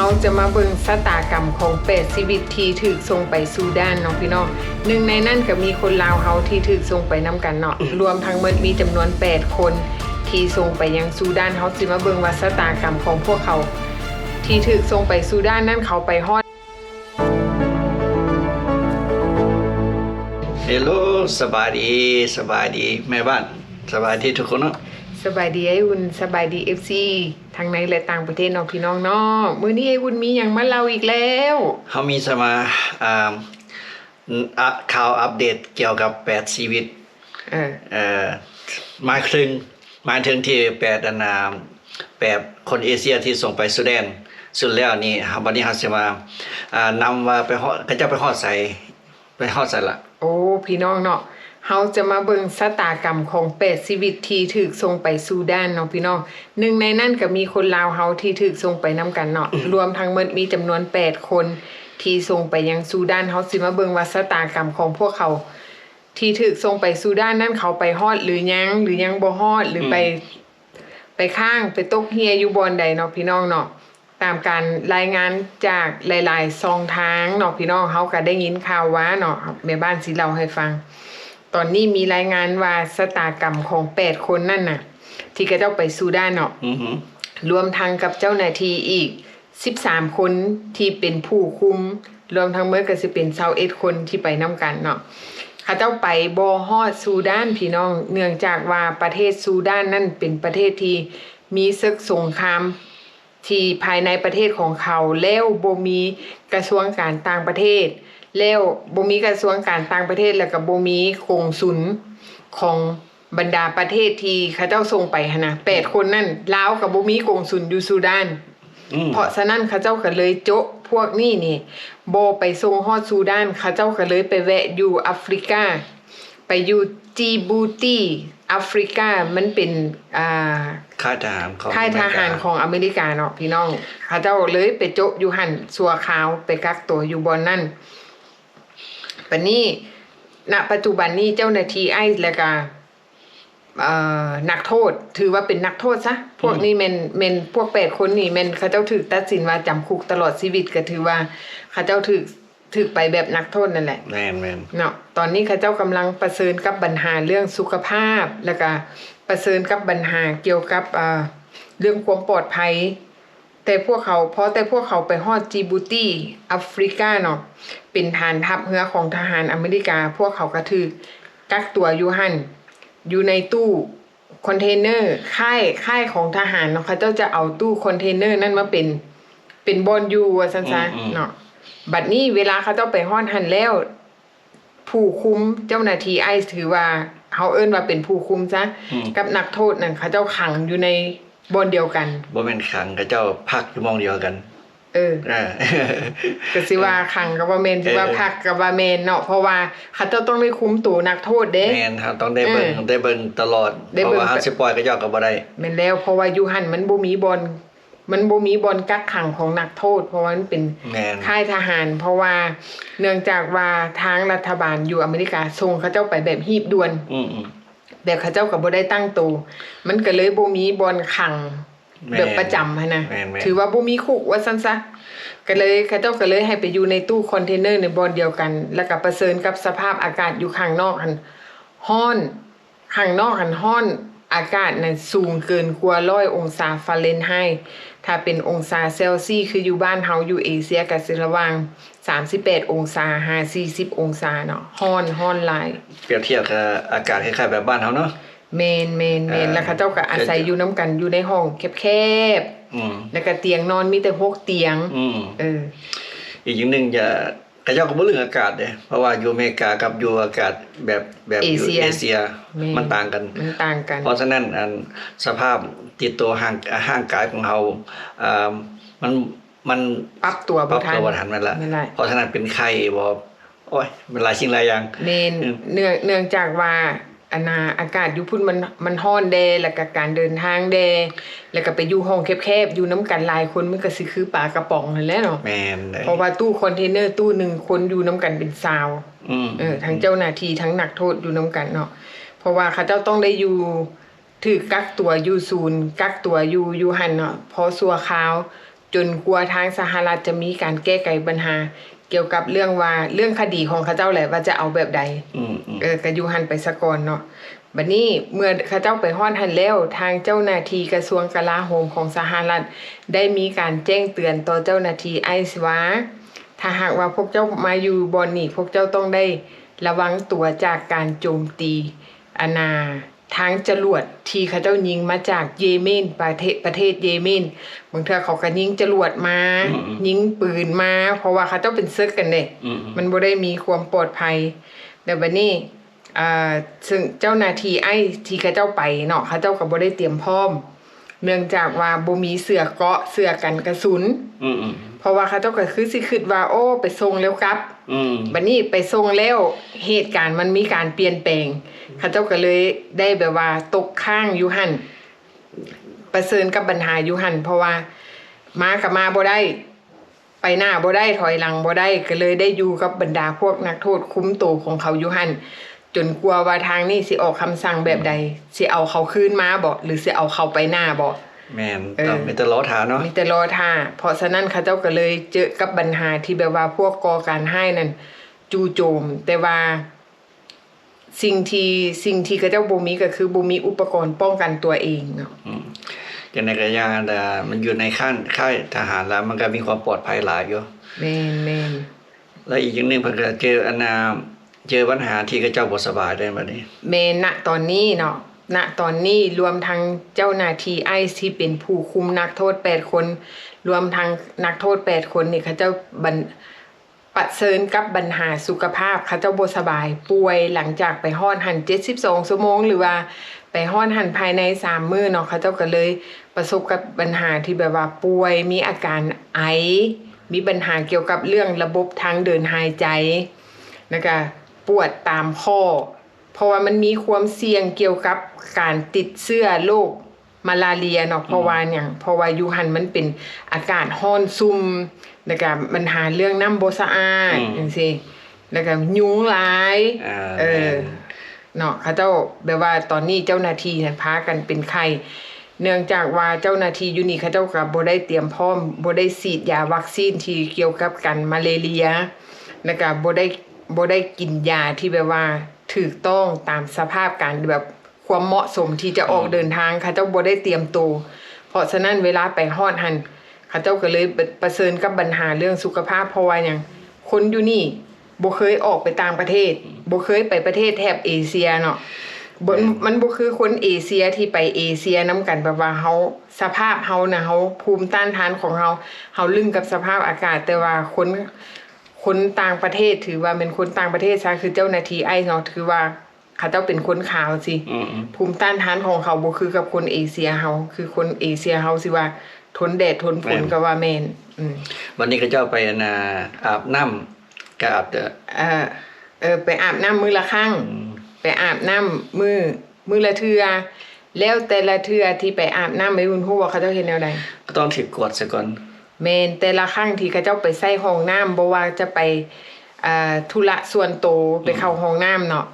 ເຮົາຈະມາເບິ່ງຊະຕາກຳຂອງແປດຊີວິດທີ່ຖືກສົ່ງໄປຊູດານເນາະພີ່ນ້ອງ. ໜຶ່ງໃນນັ້ນກໍມີຄົນລາວເຮົາທີ່ຖືກສົ່ງໄປນຳກັນເນາະ. ລວມທັງໝົດມີຈຳນວນແປດຄົນທີ່ສົ່ງໄປຍັງຊູດານ. ເຮົາຊິມາເບິ່ງວ່າຊະຕາກຳຂອງພວກເຂົາທີ່ຖືກສົ່ງໄປຊູດານນັ້ນ ເຂົາໄປຮອດ ເຮລໂລ ສະບາຍດີ ສະບາຍດີແມ່ບ້ານ ສະບາຍດີທຸກຄົນເນາະ. ສະບາຍດີອ້າຍອຸ່ນ ສະບາຍດີເອັຟຊີ ທັງໃນ ແລະ ຕ່າງປະເທດເນາະພີ່ນ້ອງເນາະ. ມື້ນີ້ອ້າຍອຸ່ນມີຫຍັງມາເລົ່າອີກແລ້ວ? ເຮົາມີຈະມາ ອ່າ ອາ ຂ່າວອັບເດດກ່ຽວກັບແປດຊີວິດ ເອີ ເອີ ໝາຍເຖິງ ໝາຍເຖິງທີ່ແປດ ອັນນ່າ ແປດຄົນເອເຊຍທີ່ສົ່ງໄປຊູແດນ. ສຸດແລ້ວນີ້ ເຮົາ ບັດນີ້ເຮົາຊິມາ ອ່າ ນຳວ່າໄປຮອດ ເຂົາເຈົ້າໄປຮອດໃສ ໄປຮອດໃສລະ? ໂອ້ ພີ່ນ້ອງເນາະ ເຮົາຈະມາເບິ່ງຊະຕາກຳຂອງແປດຊີວິດທີ່ຖືກສົ່ງໄປຊູດານເນາະພີ່ນ້ອງ. ໜຶ່ງໃນນັ້ນກໍມີຄົນລາວເຮົາທີ່ຖືກສົ່ງໄປນຳກັນເນາະ. ລວມທັງໝົດມີຈຳນວນແປດຄົນທີ່ສົ່ງໄປຍັງຊູດານ. ເຮົາຊິມາເບິ່ງວ່າຊະຕາກຳຂອງພວກເຂົາທີ່ຖືກສົ່ງໄປຊູດານນັ້ນ ເຂົາໄປຮອດຫຼືຍັງ ຫຼືຍັງບໍ່ຮອດ ຫຼືໄປ ໄປຄ້າງ ໄປຕົກເຮ່ຍຢູ່ບ່ອນໃດເນາະພີ່ນ້ອງເນາະ. ຕາມການລາຍງານຈາກຫຼາຍໆຊ່ອງທາງເນາະພີ່ນ້ອງ ເຮົາກໍໄດ້ຍິນຂ່າວວ່າເນາະ ແມ່ບ້ານຊິເລົ່າໃຫ້ຟັງ. ຕອນນີ້ມີລາຍງານວ່າຊະຕາກຳຂອງແປດຄົນນັ້ນນະ ທີ່ເຂົາເຈົ້າໄປຊູດານເນາະ ລວມທັງກັບເຈົ້າໜ້າທີ່ອີກສິບສາມຄົນທີ່ເປັນຜູ້ຄຸມ ລວມທັງໝົດກໍຊິເປັນຊາວເອັດຄົນທີ່ໄປນຳກັນເນາະ. ເຂົາເຈົ້າໄປບໍ່ຮອດຊູດານພີ່ນ້ອງ ເນື່ອງຈາກວ່າປະເທດຊູດານນັ້ນເປັນປະເທດທີ່ມີເສິກສົງຄາມ ທີ່ພາຍໃນປະເທດຂອງເຂົາ ແລ້ວບໍ່ມີກະຊວງການຕ່າງປະເທດ ແລ້ວບໍ່ມີກະຊວງການຕ່າງປະເທດ ແລ້ວກໍບໍ່ມີກົງສຸນຂອງບັນດາປະເທດທີ່ເຂົາເຈົ້າສົ່ງໄປຫັ້ນນະ ແປດຄົນນັ້ນ ລາວກໍບໍ່ມີກົງສຸນຢູ່ຊູດານ. ເພາະສະນັ້ນເຂົາເຈົ້າກໍເລີຍໂຈະພວກນີ້ນີ້ ບໍ່ໄປສົ່ງຮອດຊູດານ ເຂົາເຈົ້າກໍເລີຍໄປແວະຢູ່ອາຟຣິກາ ໄປຢູ່ຈີບູຕີ ອາຟຣິກາ ມັນເປັນ ອ່າ ຄ້າຍທະຫານຂອງ ຄ້າຍທະຫານຂອງອາເມລິກາເນາະພີ່ນ້ອງ. ເຂົາເຈົ້າເລີຍໄປໂຈະຢູ່ຫັ້ນຊົ່ວຄາວ ໄປກັກຕົວຢູ່ບ່ອນນັ້ນ. ບັດນີ້ ນະປັດຈຸບັນນີ້ເຈົ້າໜ້າທີ່ໄອສ໌ ແລ້ວກະ ເອີ ນັກໂທດ ຖືວ່າເປັນນັກໂທດຊະ ພວກນີ້ແມ່ນ ແມ່ນພວກແປດຄົນນີ້ແມ່ນເຂົາເຈົ້າຖືກຕັດສິນວ່າຈຳຄຸກຕະຫຼອດຊີວິດ ກໍຖືວ່າເຂົາເຈົ້າຖືກ ຖືກໄປແບບນັກໂທດນັ້ນແຫຼະ. ແມ່ນໆ ເນາະ ຕອນນີ້ເຂົາເຈົ້າກຳລັງປະເຊີນກັບບັນຫາເລື່ອງສຸຂະພາບ ແລ້ວກະປະເຊີນກັບບັນຫາກ່ຽວກັບ ເອີ ເລື່ອງຄວາມປອດໄພ. ແຕ່ພວກເຂົາ ພໍແຕ່ພວກເຂົາໄປຮອດຈີບູຕີ ອາຟຣິກາເນາະ ເປັນຖານທັບເຮືອຂອງທະຫານອາເມລິກາ ພວກເຂົາກໍຖືກກັກຕົວຢູ່ຫັ້ນ ຢູ່ໃນຕູ້ຄອນເທນເນີ ຄ້າຍ ຄ້າຍຂອງທະຫານເນາະ ເຂົາເຈົ້າຈະເອົາຕູ້ຄອນເທນເນີນັ້ນມາເປັນ ເປັນບ່ອນຢູ່ວ່າຊັ້ນຊະເນາະ. ບັດນີ້ເວລາເຂົາເຈົ້າໄປຮອດຫັ້ນແລ້ວ ຜູ້ຄຸມ ເຈົ້າໜ້າທີ່ໄອສ໌ ຖືວ່າເຮົາເອີ້ນວ່າເປັນຜູ້ຄຸມຊະ ກັບນັກໂທດນັ້ນ ເຂົາເຈົ້າຂັງຢູ່ໃນບ່ອນດຽວກັນ. ບໍ່ແມ່ນຂັງ ເຂົາເຈົ້າພັກຢູ່ໝ່ອງດຽວກັນ. ເອີ ເອີ ກໍຊິວ່າຂັງກໍບໍ່ແມ່ນ ຊິວ່າພັກກໍບໍ່ແມ່ນເນາະ ເພາະວ່າເຂົາເຈົ້າຕ້ອງໄດ້ຄຸມໂຕນັກໂທດເດ້. ແມ່ນ ເຮົາຕ້ອງໄດ້ເບິ່ງ ເອີ ໄດ້ເບິ່ງຕະຫຼອດ ເພາະວ່າເຮົາຊິປ່ອຍເຂົາເຈົ້າກໍບໍ່ໄດ້. ແມ່ນແລ້ວ ເພາະວ່າຢູ່ຫັ້ນມັນບໍ່ມີບ່ອນ ມັນບໍ່ມີບ່ອນກັກຂັງຂອງນັກໂທດ ເພາະວ່າມັນເປັນ ແມ່ນ ຄ້າຍທະຫານ ເພາະວ່າເນື່ອງຈາກວ່າທາງລັດຖະບານຢູ່ອາເມລິກາສົ່ງເຂົາເຈົ້າໄປແບບຮີບດ່ວນ ອືມໆ ແບບເຂົາເຈົ້າກໍບໍ່ໄດ້ຕັ້ງໂຕ ມັນກໍເລີຍບໍ່ມີບ່ອນຂັງ ແມ່ນ ແບບປະຈຳຫັ້ນນະ ແມ່ນໆ ຖືວ່າບໍ່ມີຄຸກວ່າຊັ້ນຊະ ກໍເລີຍ ເຂົາເຈົ້າກໍເລີຍໃຫ້ໄປຢູ່ໃນຕູ້ຄອນເທນເນີໃນບ່ອນດຽວກັນ ແລ້ວກໍປະເຊີນກັບສະພາບອາກາດຢູ່ຂ້າງນອກຫັ້ນ ຮ້ອນ ຂ້າງນອກຫັ້ນຮ້ອນ ອາກາດນັ້ນສູງເກີນກວ່າຮ້ອຍອົງສາຟາເລັນໄຮ. ຖ້າເປັນອົງສາເຊວຊີ ຄືຢູ່ບ້ານເຮົາຢູ່ເອເຊຍ ກໍຊິລະຫວ່າງສາມສິບແປດອົງສາຫາສີ່ສິບອົງສາເນາະ ຮ້ອນ ຮ້ອນຫຼາຍ. ປຽບທຽບກັບອາກາດຄ້າຍໆແບບບ້ານເຮົາເນາະ. ແມ່ນໆໆ ແລ້ວເຂົາເຈົ້າກໍອາໄສຢູ່ນຳກັນ ຢູ່ໃນຫ້ອງແຄບໆ ອືມ ແລ້ວກໍຕຽງນອນມີແຕ່ຫົກຕຽງ ອືມ ເອີ ອີກຢ່າງໜຶ່ງ ຈະ ເຂົາເຈົ້າກໍບໍ່ເລື່ອງອາກາດເດ້ ເພາະວ່າຢູ່ອາເມລິກາກັບຢູ່ອາກາດແບບ ແບບຢູ່ເອເຊຍ ເອເຊຍ ແມ່ນ ມັນຕ່າງກັນ ມັນຕ່າງກັນ. ເພາະສະນັ້ນ ອັນ ສະພາບຕິດໂຕຮ່າງ ຮ່າງກາຍຂອງເຮົາ ເອີ ມັນ ມັນປັບຕົວບໍ່ທັນ ປັບຕົວບໍ່ທັນ ແມ່ນລະ ແມ່ນລະ. ເພາະສະນັ້ນເປັນໄຂ້ບໍ່ ໂອ້ຍ ມັນຫຼາຍສິ່ງຫຼາຍຢ່າງ ແມ່ນ ເນື່ອງ ເນື່ອງຈາກວ່າ ອັນນ່າ ອາກາດຢູ່ພຸ້ນມັນ ມັນຮ້ອນແດ່ ແລ້ວກະການເດີນທາງແດ່ ແລ້ວກະໄປຢູ່ຫ້ອງແຄບໆ ຢູ່ນຳກັນຫຼາຍຄົນ ມັນກະຊິຄືປາກະປ໋ອງຫັ້ນແຫຼະເນາະ. ແມ່ນເລີຍ ເພາະວ່າຕູ້ຄອນເທນເນີຕູ້ໜຶ່ງຄົນຢູ່ນຳກັນເປັນຊາວ ອືມ ເອີ ທັງເຈົ້າໜ້າທີ່ ທັງນັກໂທດຢູ່ນຳກັນເນາະ. ເພາະວ່າເຂົາເຈົ້າຕ້ອງໄດ້ຢູ່ ຖືກກັກຕົວຢູ່ສູນກັກຕົວຢູ່ ຢູ່ຫັ້ນເນາະ ພໍຊົ່ວຄາວ ຈົນກວ່າທາງສະຫະລັດຈະມີການແກ້ໄຂບັນຫາກ່ຽວກັບເລື່ອງວ່າ ເລື່ອງຄະດີຂອງເຂົາເຈົ້າແຫຼະ ວ່າຈະເອົາແບບໃດ. ອືມໆ ເອີ ກໍຢູ່ຫັ້ນໄປສາກ່ອນເນາະ. ບັດນີ້ເມື່ອເຂົາເຈົ້າໄປຮອດຫັ້ນແລ້ວ, ທາງເຈົ້າໜ້າທີ່ກະຊວງກະລາໂຫມຂອງສະຫະລັດໄດ້ມີການແຈ້ງເຕືອນຕໍ່ເຈົ້າໜ້າທີ່ໄອສ໌ວ່າ ຖ້າຫາກວ່າພວກເຈົ້າມາຢູ່ບ່ອນນີ້ ພວກເຈົ້າຕ້ອງໄດ້ລະວັງຕົວຈາກການໂຈມຕີ ອັນນ່າ ທາງຈະຫຼວດທີ່ເຂົາເຈົ້າຍິງມາຈາກເຢເມນ ປະເທດ ປະເທດເຢເມນ. ບາງເທື່ອເຂົາກໍຍິງຈະຫຼວດມາ ອືມໆ ຍິງປືນມາ ເພາະວ່າເຂົາເຈົ້າເປັນເສິກກັນເດ້ ອືມໆ ມັນບໍ່ໄດ້ມີຄວາມປອດໄພ. ແລ້ວບັດນີ້ ເອີ ເຊິ່ງເຈົ້າໜ້າທີ່ໄອສ໌ທີ່ເຂົາເຈົ້າໄປເນາະ ເຂົາເຈົ້າກໍບໍ່ໄດ້ຕຽມພ້ອມ ເນື່ອງຈາກວ່າບໍ່ມີເສື້ອເກາະ ເສື້ອກັນກະສຸນ ອືມໆ ເພາະວ່າເຂົາເຈົ້າກໍຄືຊິຄິດວ່າ ໂອ້ ໄປສົ່ງແລ້ວກັບ ອືມ ບັດນີ້ໄປສົ່ງແລ້ວ ເຫດການມັນມີການປ່ຽນແປງ ເຂົາເຈົ້າກໍເລີຍໄດ້ແບບວ່າຕົກຄ້າງຢູ່ຫັ້ນ ປະເຊີນກັບບັນຫາຢູ່ຫັ້ນ ເພາະວ່າມາກໍມາບໍ່ໄດ້ ໄປໜ້າບໍ່ໄດ້ ຖອຍຫຼັງບໍ່ໄດ້ ກໍເລີຍໄດ້ຢູ່ກັບບັນດາພວກນັກໂທດຄຸມໂຕຂອງເຂົາຢູ່ຫັ້ນ ຈົນກວ່າວ່າທາງນີ້ຊິອອກຄຳສັ່ງແບບໃດ ອືມ ຊິເອົາເຂົາຄືນມາບໍ ຫຼືຊິເອົາເຂົາໄປໜ້າບໍ. ແມ່ນ ເອີ ຕ້ອງມີແຕ່ລໍຖ້າເນາະ ມີແຕ່ລໍຖ້າ. ເພາະສະນັ້ນເຂົາເຈົ້າກໍເລີຍເຈີກັບບັນຫາທີ່ແບບວ່າພວກກໍ່ການຮ້າຍນັ້ນຈູ່ໂຈມ ແຕ່ວ່າ ສິ່ງທີ່ ສິ່ງທີ່ເຂົາເຈົ້າບໍ່ມີກໍຄືບໍ່ມີອຸປະກອນປ້ອງກັນຕົວເອງເນາະ. ອືມ ຈັ່ງໃດກໍຢ່າ ແຕ່ມັນຢູ່ໃນຂັ້ນຄ້າຍທະຫານລະ ມັນກໍມີຄວາມປອດໄພຫຼາຍຢູ່. ແມ່ນໆ ແລະ ອີກຢ່າງໜຶ່ງເພິ່ນກໍເຈີອັນນ່າ ເຈີບັນຫາທີ່ເຂົາເຈົ້າບໍ່ສະບາຍໄດ້ບັດນີ້. ແມ່ນ ນະຕອນນີ້ເນາະ ນະຕອນນີ້ລວມທັງເຈົ້າໜ້າທີ່ໄອສ໌ທີ່ເປັນຜູ້ຄຸມນັກໂທດແປດຄົນ ລວມທັງນັກໂທດແປດຄົນນີ້ ເຂົາເຈົ້າບັນ ປະເຊີນກັບບັນຫາສຸຂະພາບ ເຂົາເຈົ້າບໍ່ສະບາຍ ປ່ວຍ ຫຼັງຈາກໄປຮອດຫັ້ນເຈັດສິບສອງຊົ່ວໂມງ ຫຼືວ່າໄປຮອດຫັ້ນພາຍໃນສາມມື້ເນາະ ເຂົາເຈົ້າກໍເລີຍປະສົບກັບບັນຫາທີ່ແບບວ່າປ່ວຍ ມີອາການໄອ ມີບັນຫາກ່ຽວກັບເລື່ອງລະບົບທາງເດີນຫາຍໃຈ ແລ້ວກະປວດຕາມຂໍ້ ເພາະວ່າມັນມີຄວາມສ່ຽງກ່ຽວກັບການຕິດເຊື້ອໂລກ ມາລາເຣຍເນາະ. ອືມ ເພາະວ່າຫຍັງ? ເພາະວ່າຢູ່ຫັ້ນມັນເປັນອາກາດຮ້ອນຊຸ່ມ ແລ້ວກະບັນຫາເລື່ອງນ້ຳບໍ່ສະອາດ ອືມ ຈັ່ງຊີ້ ແລ້ວກະຍຸງຫຼາຍ ອ່າ ເອີ ແມ່ນ ເນາະ. ເຂົາເຈົ້າແບບວ່າຕອນນີ້ເຈົ້າໜ້າທີ່ຫັ້ນພາກັນເປັນໄຂ້ ເນື່ອງຈາກວ່າເຈົ້າໜ້າທີ່ຢູ່ນີ້ເຂົາເຈົ້າກະບໍ່ໄດ້ຕຽມພ້ອມ ບໍ່ໄດ້ສີດຢາວັກຊີນທີ່ກ່ຽວກັບກັນມາລາເຣຍ ແລ້ວກະບໍ່ໄດ້ ບໍ່ໄດ້ກິນຢາທີ່ແບບວ່າຖືກຕ້ອງຕາມສະພາບການ ແບບ ຄວາມເໝາະສົມທີ່ຈະອອກ ອືມ ເດີນທາງ ເຂົາເຈົ້າບໍ່ໄດ້ຕຽມໂຕ. ເພາະສະນັ້ນເວລາໄປຮອດຫັ້ນ ເຂົາເຈົ້າກໍເລີຍປະ ປະເຊີນກັບບັນຫາເລື່ອງສຸຂະພາບ. ເພາະວ່າຫຍັງ? ຄົນຢູ່ນີ້ບໍ່ເຄີຍອອກໄປຕ່າງປະເທດ ອືມ ບໍ່ເຄີຍໄປປະເທດແຖບເອເຊຍເນາະ. ບໍ່ ແມ່ນ ມັນບໍ່ຄືຄົນເອເຊຍທີ່ໄປເອເຊຍນຳກັນ ແບບວ່າເຮົາ ສະພາບເຮົານະ ເຮົາ ພູມຕ້ານທານຂອງເຮົາ ເຮົາລຶ້ງກັບສະພາບອາກາດ. ແຕ່ວ່າຄົນ ຄົນຕ່າງປະເທດ ຖືວ່າແມ່ນຄົນຕ່າງປະເທດຊະ ຄືເຈົ້າໜ້າທີ່ໄອສ໌ເນາະ ຖືວ່າ ເຂົາເຈົ້າເປັນຄົນຂາວຊີ້ ອືມໆ ພູມຕ້ານທານຂອງເຂົາບໍ່ຄືກັບຄົນເອເຊຍເຮົາ ຄືຄົນເອເຊຍເຮົາຊິວ່າທົນແດດທົນຝົນ ແມ່ນ ກໍວ່າແມ່ນ. ອືມ ບັດນີ້ເຂົາເຈົ້າໄປ ອັນນ່າ ອາບນ້ຳ ກະອາບ ເອີ ເອີ ໄປອາບນ້ຳມື້ລະຄັ້ງ ອືມ ໄປອາບນ້ຳມື້ ມື້ລະເທື່ອ ແລ້ວແຕ່ລະເທື່ອທີ່ໄປອາບນ້ຳ ໄອ້ອຸ່ນຮູ້ວ່າເຂົາເຈົ້າເຮັດແນວໃດ? ກໍຕ້ອງຖືກກວດຊະກ່ອນ. ແມ່ນ ແຕ່ລະຄັ້ງທີ່ເຂົາເຈົ້າໄປໃຊ້ຫ້ອງນ້ຳ ບໍ່ວ່າຈະໄປ ເອີ ທຸລະສ່ວນໂຕ ອືມ ໄປເຂົ້າຫ້ອງນ້ຳເນາະ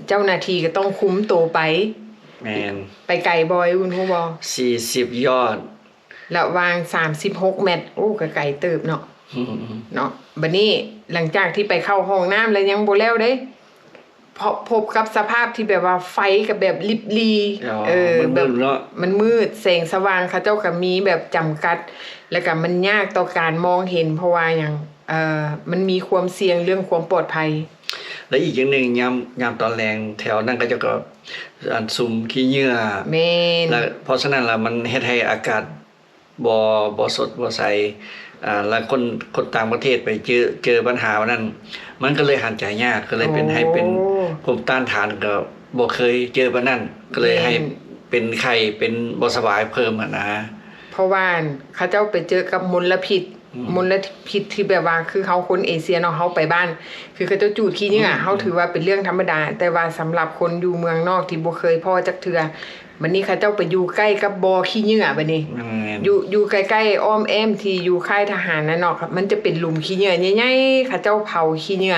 ເຈົ້າໜ້າທີ່ກໍຕ້ອງຄຸມໂຕໄປ. ແມ່ນ ໄປໄກບໍ່ ໄອ້ອຸ່ນຮູ້ບໍ່? ສີ່ສິບຢອດ ລະຫວ່າງສາມສິບຫົກແມັດ ໂອ້ ກໍໄກເຕີບເນາະ ອືມໆ ເນາະ. ບັດນີ້ຫຼັງຈາກທີ່ໄປເຂົ້າຫ້ອງນ້ຳແລ້ວຍັງບໍ່ແລ້ວເດ້ ເພາະພົບກັບສະພາບທີ່ແບບວ່າໄຟກໍແບບລິບຫຼີ່ ອໍ ເອີ ມັນມືດເນາະ ແບບມັນມືດ ແສງສະຫວ່າງເຂົາເຈົ້າກໍມີແບບຈຳກັດ ແລ້ວກໍມັນຍາກຕໍ່ການມອງເຫັນ ເພາະວ່າຫຍັງ? ເອີ ມັນມີຄວາມສ່ຽງເລື່ອງຄວາມປອດໄພ. ແລະ ອີກຢ່າງໜຶ່ງ ຍາມ ຍາມຕອນແລງແຖວນັ້ນເຂົາເຈົ້າກໍ ອັນ ສຸມຂີ້ເຫຍື້ອ ແມ່ນ ແລະ ເພາະສະນັ້ນລະມັນເຮັດໃຫ້ອາກາດ ບໍ່ ບໍ່ສົດບໍ່ໃສ ອ່າ ແລະ ຄົນ ຄົນຕ່າງປະເທດໄປເຈີ ເຈີບັນຫານັ້ນ ມັນກໍເລີຍຫາຍໃຈຍາກ ກໍເລີຍເປັນ ໂອ້ ໃຫ້ເປັນພູມຕ້ານທານ ກໍບໍ່ເຄີຍເຈີປານນັ້ນ ກໍເລີຍ ແມ່ນ ໃຫ້ເປັນໄຂ້ ເປັນບໍ່ສະບາຍເພີ່ມຫັ້ນນະ. ເພາະວ່າເຂົາເຈົ້າໄປເຈີກັບມົນລະພິດ ອືມ ມົນລະພິດທີ່ແບບວ່າ ຄືເຮົາຄົນເອເຊຍເນາະ ເຮົາໄປບ້ານ ຄືເຂົາເຈົ້າຈູດຂີ້ເຫຍື້ອ ອືມ ເຮົາຖືວ່າເປັນເລື່ອງທຳມະດາ ແຕ່ວ່າສຳລັບຄົນຢູ່ເມືອງນອກທີ່ບໍ່ເຄີຍພໍ້ຈັກເທື່ອ ບັດນີ້ເຂົາເຈົ້າໄປຢູ່ໃກ້ກັບບໍ່ຂີ້ເຫຍື້ອ ບັດນີ້ ແມ່ນ ຢູ່ ຢູ່ໃກ້ໆອ້ອມແອ້ມທີ່ຢູ່ຄ້າຍທະຫານນັ້ນເນາະ ມັນຈະເປັນຫຼຸມຂີ້ເຫຍື້ອໃຫຍ່ໆ ເຂົາເຈົ້າເຜົາຂີ້ເຫຍື້ອ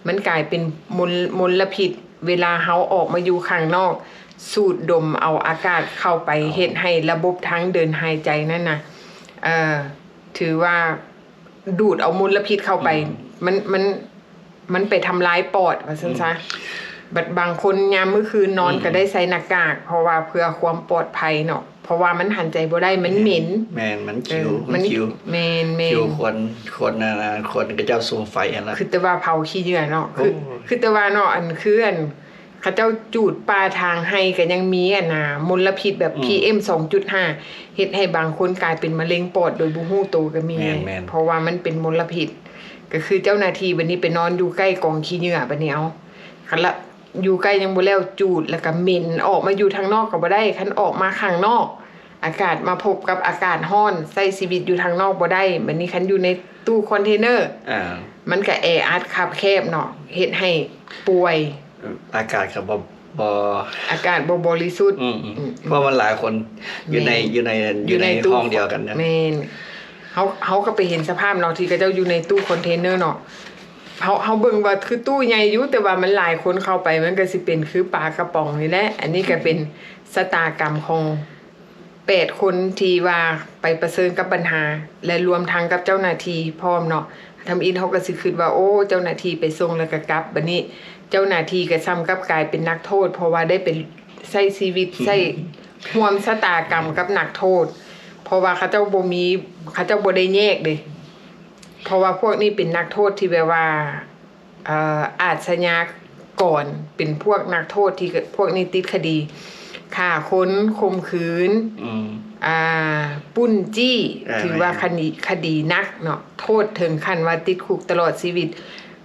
ມັນກາຍເປັນມົນ ມົນລະພິດ ເວລາເຮົາອອກມາຢູ່ຂ້າງນອກ ສູດດົມເອົາອາກາດເຂົ້າໄປ ອໍ ເຮັດໃຫ້ລະບົບທາງເດີນຫາຍໃຈນັ້ນນະ ເອີ ຖືວ່າດູດເອົາມົນລະພິດເຂົ້າໄປ ອືມ ມັນ ມັນ ມັນໄປທຳລາຍປອດວ່າຊັ້ນຊະ ອືມ ບັດບາງຄົນຍາມມື້ຄືນນອນ ອືມ ກໍໄດ້ໃສ່ໜ້າກາກ ເພາະວ່າເພື່ອຄວາມປອດໄພເນາະ ເພາະວ່າມັນຫັນໃຈບໍ່ໄດ້ ມັນເໝັນ ແມ່ນ ມັນ ເອີ ຄິວ ມັນ ມັນຄິວ ແມ່ນໆ ຄິວຄົນ ຄົນ ອັນ ອັນ ຄົນເຂົາເຈົ້າສຸມໄຟຫັ້ນນະ ຄືແຕ່ວ່າເຜົາຂີ້ເຫຍື້ອເນາະ ໂອ້ ຄື ຄືແຕ່ວ່າເນາະ ອັນ ຄື ອັນ ເຂົາເຈົ້າຈູດປ່າທາງໄຮ່ກໍຍັງມີ ອັນນ່າ ມົນລະພິດແບບ ອືມ ພີເອັມ ສອງຈຸດຫ້າ ເຮັດໃຫ້ບາງຄົນກາຍເປັນມະເຮັງປອດໂດຍບໍ່ຮູ້ໂຕກໍມີ ແມ່ນໆ ເພາະວ່າມັນເປັນມົນລະພິດ ກໍຄືເຈົ້າໜ້າທີ່ບັດນີ້ໄປນອນຢູ່ໃກ້ກອງຂີ້ເຫຍື້ອ ບັດນີ້ເອົາ ຄັນລະ ຢູ່ໃກ້ຍັງບໍ່ແລ້ວ ຈູດ ແລ້ວກໍເໝັນ ອອກມາຢູ່ທາງນອກກໍບໍ່ໄດ້ ຄັນອອກມາຂ້າງນອກ ອາກາດ ມາພົບກັບອາກາດຮ້ອນ ໃຊ້ຊີວິດຢູ່ທາງນອກບໍ່ໄດ້ ບັດນີ້ຄັນຢູ່ໃນຕູ້ຄອນເທນເນີ ອ່າ ມັນກະແອອັດຄັບແຄບເນາະ ເຮັດໃຫ້ປ່ວຍ ອາກາດກໍບໍ່ ບໍ່ ອາກາດບໍ່ບໍລິສຸດ ອືມ ອືມ ເພາະມັນຫຼາຍຄົນຢູ່ໃນ ແມ່ນ ຢູ່ໃນ ຢູ່ໃນ ຢູ່ໃນຕູ້ຫ້ອງດຽວກັນນະ ແມ່ນ ເຮົາ ເຮົາກໍໄປເຫັນສະພາບເນາະ ທີ່ເຂົາເຈົ້າຢູ່ໃນຕູ້ຄອນເທນເນີເນາະ ເຮົາ ເຮົາເບິ່ງວ່າຄືຕູ້ໃຫຍ່ຢູ່ ແຕ່ວ່າມັນຫຼາຍຄົນເຂົ້າໄປ ມັນກໍຊິເປັນຄືປາກະປ໋ອງນີ້ແຫຼະ ອັນນີ້ກໍເປັນຊະຕາກຳຂອງ ແປດຄົນທີ່ວ່າໄປປະເຊີນກັບບັນຫາ ແລະ ລວມທັງກັບເຈົ້າໜ້າທີ່ພ້ອມເນາະ ທຳອິດເຮົາກໍຊິຄິດວ່າ ໂອ້ ເຈົ້າໜ້າທີ່ໄປສົ່ງແລ້ວກໍກັບ ບັດນີ້ເຈົ້າໜ້າທີ່ກໍສ່ຳກັບກາຍເປັນນັກໂທດ ເພາະວ່າໄດ້ໄປໃຊ້ຊີວິດ ໃຊ້ຮ່ວມຊະຕາກຳກັບນັກໂທດ ເພາະວ່າເຂົາເຈົ້າບໍ່ມີ ເຂົາເຈົ້າບໍ່ໄດ້ແຍກເດ້ ເພາະວ່າພວກນີ້ເປັນນັກໂທດທີ່ແບບວ່າ ເອີ ອາດຊະຍາກອນ ເປັນພວກນັກໂທດທີ່ ພວກນີ້ຕິດຄະດີຂ້າຄົນ, ຂົ່ມຂືນ, ອືມ ອ່າ ປຸ້ນຈີ້ ອ່າ ຖືວ່າຄະດີ ຄະດີໜັກເນາະ, ໂທດເຖິງຂັ້ນວ່າຕິດຄຸກຕະຫຼອດຊີວິດ.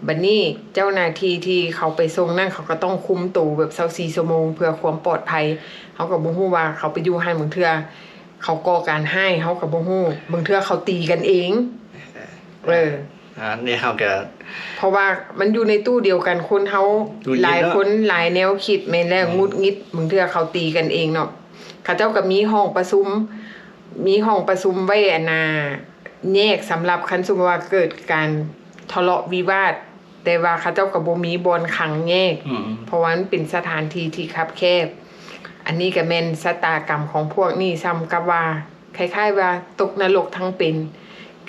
ບັດນີ້ເຈົ້າໜ້າທີ່ທີ່ເຂົາໄປສົ່ງນັ້ນ ເຂົາກໍຕ້ອງຄຸມໂຕແບບຊາວສີ່ຊົ່ວໂມງ ເພື່ອຄວາມປອດໄພ. ເຮົາກໍບໍ່ຮູ້ວ່າເຂົາໄປຢູ່ຫັ້ນ ບາງເທື່ອ ເຂົາກໍ່ການຮ້າຍ ເຮົາກໍບໍ່ຮູ້, ບາງເທື່ອເຂົາຕີກັນເອງ. ເອີ ເອີ ອັນນີ້ເຮົາກໍ ເພາະວ່າມັນຢູ່ໃນຕູ້ດຽວກັນ ຄົນເຮົາ ຫງຸດຫງິດເນາະ ຫຼາຍຄົນຫຼາຍແນວຄິດ ແມ່ນແລ້ວ ອືມ ຫງຸດຫງິດ ບາງເທື່ອເຂົາຕີກັນເອງເນາະ. ເຂົາເຈົ້າກໍມີຫ້ອງປະຊຸມ ມີຫ້ອງປະຊຸມໄວ້ ອັນນ່າ ແຍກສຳລັບ ຄັນສົມມຸດວ່າເກີດການທະເລາະວິວາດ ແຕ່ວ່າເຂົາເຈົ້າກໍບໍ່ມີບ່ອນຂັງແຍກ ອືມ ເພາະວ່າມັນເປັນສະຖານທີ່ທີ່ຄັບແຄບ. ອັນນີ້ກໍແມ່ນຊະຕາກຳຂອງພວກນີ້ ສ່ຳກັບວ່າ ຄ້າຍໆວ່າຕົກນະລົກທັງເປັນ.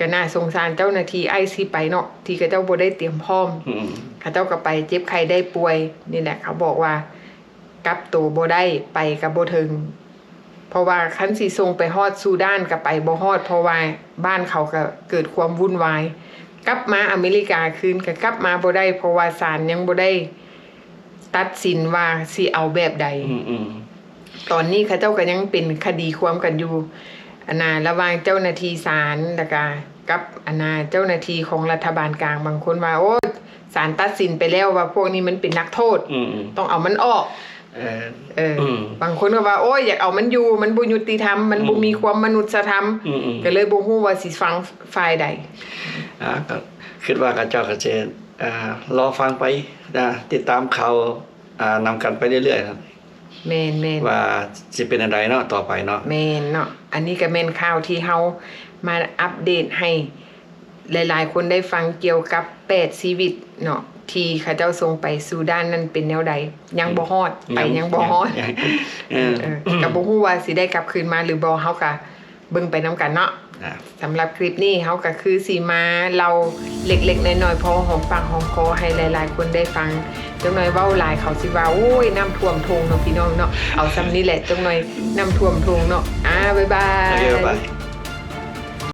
ກໍໜ້າສົງສານເຈົ້າໜ້າທີ່ໄອຊີໄປເນາະ ທີ່ເຂົາເຈົ້າບໍ່ໄດ້ຕຽມພ້ອມ ອືມ ເຂົາເຈົ້າກໍໄປເຈັບໄຂ້ໄດ້ປ່ວຍ. ນີ້ແຫຼະ ເຂົາບອກວ່າກັບໂຕບໍ່ໄດ້ ໄປກໍບໍ່ເຖິງ ເພາະວ່າຄັນຊິສົ່ງໄປຮອດຊູດານກໍໄປບໍ່ຮອດ ເພາະວ່າບ້ານເຂົາກໍເກີດຄວາມວຸ່ນວາຍ. ກັບມາອາເມລິກາຄືນກໍກັບມາບໍ່ໄດ້ ເພາະວ່າສານຍັງບໍ່ໄດ້ຕັດສິນວ່າຊິເອົາແບບໃດ. ອືມໆ ຕອນນີ້ເຂົາເຈົ້າກໍຍັງເປັນຄະດີຄວາມກັນຢູ່ ອັນນ່າ ລະຫວ່າງເຈົ້າໜ້າທີ່ສານ ແລ້ວກະກັບ ອັນນ່າ ເຈົ້າໜ້າທີ່ຂອງລັດຖະບານກາງ. ບາງຄົນວ່າ ໂອ້ ສານຕັດສິນໄປແລ້ວວ່າພວກນີ້ມັນເປັນນັກໂທດ ອືມໆ ຕ້ອງເອົາມັນອອກ. ເອີ ເອີ ອືມ ບາງຄົນກໍວ່າ ໂອ້ຍ ຢາກເອົາມັນຢູ່ ມັນບໍ່ຍຸຕິທຳ ມັນບໍ່ ອືມ ມີຄວາມມະນຸດສະທຳ ອືມໆ ກໍເລີຍບໍ່ຮູ້ວ່າຊິຟັງຝ່າຍໃດ. ອ່າ ກໍຄິດວ່າເຂົາເຈົ້າກໍຈະ ອ່າ ລໍຟັງໄປ ອ່າ ຕິດຕາມຂ່າວ ອ່າ ນຳກັນໄປເລື້ອຍໆ ແມ່ນໆ ວ່າຊິເປັນແນວໃດເນາະ ຕໍ່ໄປເນາະ. ແມ່ນເນາະ ອັນນີ້ກໍແມ່ນຂ່າວທີ່ເຮົາມາອັບເດດໃຫ້ ຫຼາຍໆຄົນໄດ້ຟັງກ່ຽວກັບແປດຊີວິດເນາະ ທີ່ເຂົາເຈົ້າສົ່ງໄປຊູດານນັ້ນເປັນແນວໃດ. ຍັງບໍ່ຮອດ ອືມ ໄປຍັງບໍ່ຮອດ ຍັງ ຍັງ ເອີ ເອີ ກໍບໍ່ຮູ້ວ່າຊິໄດ້ກັບຄືນມາຫຼືບໍ່ ເຮົາກໍເບິ່ງໄປນຳກັນເນາະ. ອ່າ ສຳລັບຄລິບນີ້ເຮົາກໍຄືຊິມາເລົ່າເລັກໆນ້ອຍໆ ພໍຫອມປາກຫອມຄໍໃຫ້ຫຼາຍໆຄົນໄດ້ຟັງ. ຈັກໜ້ອຍເວົ້າຫຼາຍເຂົາຊິວ່າ ໂອ້ຍ ນ້ຳຖ້ວມທົ່ງເນາະ ພີ່ນ້ອງເນາະ. ເອົາສ່ຳນີ້ແຫຼະ ຈັກໜ້ອຍນ້ຳຖ້ວມທົ່ງເນາະ. ອ່າ ບາຍບາຍ ໂອເຄ ບາຍບາຍ.